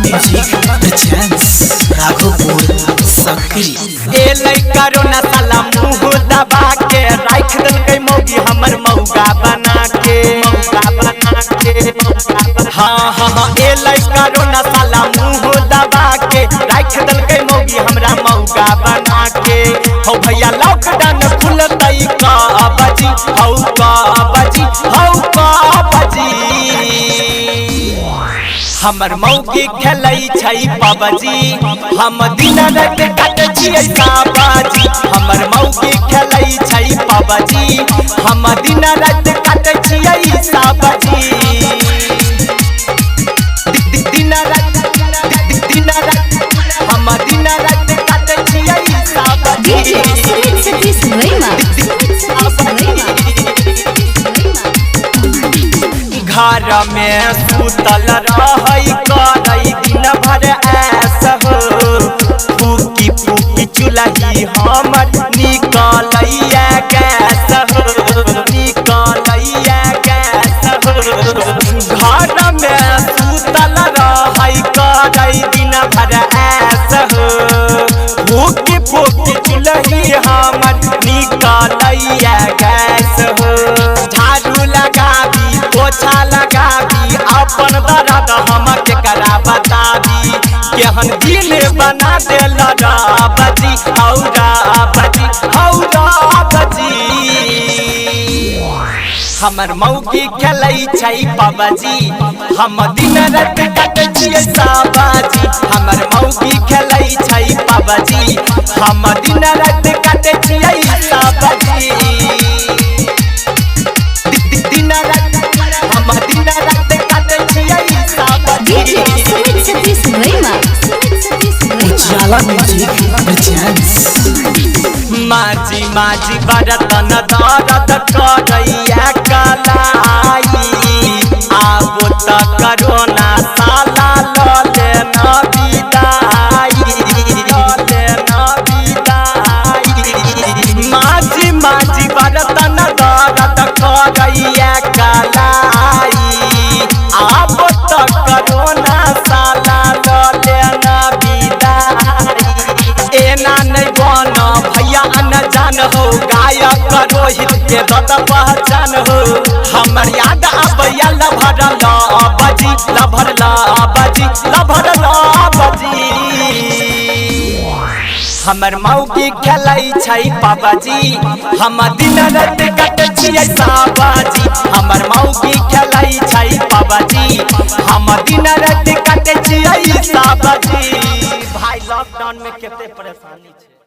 Music presents Raghopur Sakri. एलै corona साला मुंह दबा के राख देलकै मौगी हमर मौगा बना के, मौगा बना के। हाँ हाँ हाँ, एलै कोरोना साला मुंह दबा के राख देलकै मौगी हमरा मौगा बना के। हौ भैया लॉकडाउन खुलतै का बजी, हौ का बजी, हौ का बजी। हमर मौगी खेलै छै पबजी, हम दिन राति काटै छियै साबाजी। हमर मौगी खेलै छै पबजी, हम दिन राति काटै छियै साबाजी। दिन राति, दिन राति, हम दिन राति काटै छियै Sabaji. DJ Sumit Satish Verma. Sumit Satish Verma. घर में सुतल रहै करै दिन भर ऐस हो, फूकी फूकी चूल्ही हमर निकलैया गैस हो, निकलैया गैस हो। घर में सुतल रहै करै दिन भर ऐस हो, फूकी फूकी चूल्ही हमर निकलैया गैस हो। झाड़ू लगाबी पोछा लगाबी अपन दर्द हम केकरा बताबी, केहन दिल बना देल राबजी, हौ राबजी, हौ राबजी। हमर मौगी खेलै छै पबजी, हम दिन राति काटै छियै साबाजी। हमर मौगी खेलै छै पबजी, हम दिन राति काटै छियै साबाजी। दिन राति, हम दिन राति काटै छियै Sabaji. DJ Sumit Satish Verma. Sumit Satish Verma. Ujala music presents. माझी माझी बरतन दर्द करैया कलाई, आब त करोना साला ल लेना विदाई, ल लेना विदाई। माझी माझी बरतन दर्द करैया कलाई, आब त करोना साला ल लेना विदाई। एना नहीं बन भैया अनजान हो, गायक रोहित के दत पहचान हो। हमर याद आबैया लभर लबजी, लभर लबजी, लभर लबजी। हमर मौगी खेलै छै पबजी, हम दिन राति काटै छियै साबाजी। हमर मौगी खेलै छै पबजी, हम दिन राति काटै छियै साबाजी। भाई लॉकडाउन में कते परेशानी छै।